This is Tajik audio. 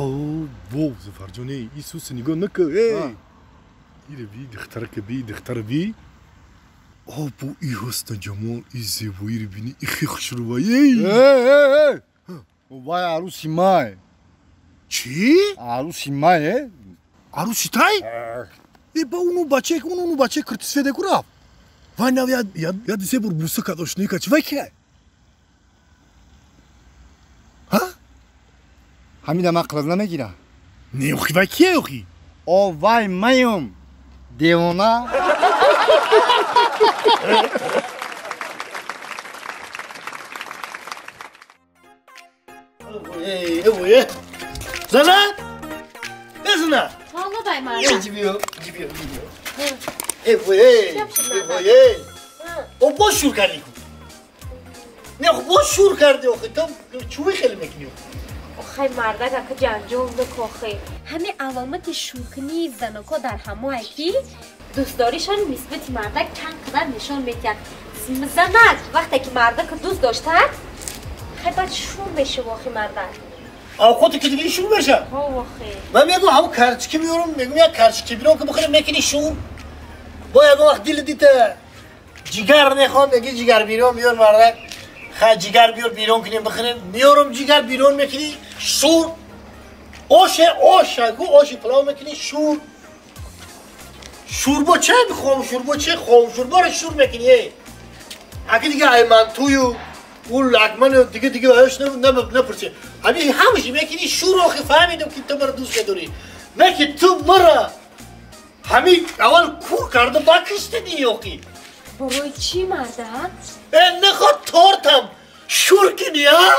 О, во, Зафарҷон, эй, Исус нигоҳ накун, эй. Ире би, духтарака би, духтара би. О, бо и ҳусну ҷамол, и зебоиро бини, и хе хушрӯва, эй. Эй, эй, эй. Вай арӯси май. Чӣ? Арӯси май, э? Арӯси тай? Э, ба уну бачае, уну бачае киртисфеде ку рафт. Вай нав яд се бор буса кард, ошноӣ кард. Чӣ вай кия? Ҳа? Ҳамида ман қилаз намегирам. Не, охи вай кия, охи? О, вай маем. Девона. Зана? Э, зана? Валла бай марда. Ҷибиё, ҷибиё, ҷибиё. Э, вой, э, о, боз шур кардӣ ку. Не, боз шур кардӣ, охи, то чӯи хеле мекунӣ? Охай мардак, ака ҷанҷол дукохи. Ҳами аломати шуркунии заноко дар ҳамое ки дӯстдоришон нисбати мардак чанд қадар нишон медиҳад. Занак вақте ки мардака дӯст доштад, хай баъд шур мешава охи мардак. Авқоте ки диги шур меша? Ҳо, охи. Ман мегӯм ҳамун карчики меёрам, мегӯм як карчики бирон ки бихӯрем, мекунӣ шур. Бо ягон вақт дили дита ҷигар мехоҳам, меги ҷигар бирон биёр мардак. Хай ҷигар биёр бирон кунем бихӯрем. Меёрам ҷигар бирон мекунӣ шур. Оше, оша, гу оши палав мекунӣ шур. Шурбо че мехоҳам, шурбо че хом, шурборо шур мекунӣ, эй. Аки дига ай мантую, у лагману дига дига аяш напурси. Ҳамин ҳамаши мекунӣ шур, охи фаҳмидам ки ту маро дӯст медорӣ. Не ки ту маро ҳамин аввал кур карда баъд киштидӣ, охи. Барои чӣ, мардак? Э, наход тортам шур кунӣ, а?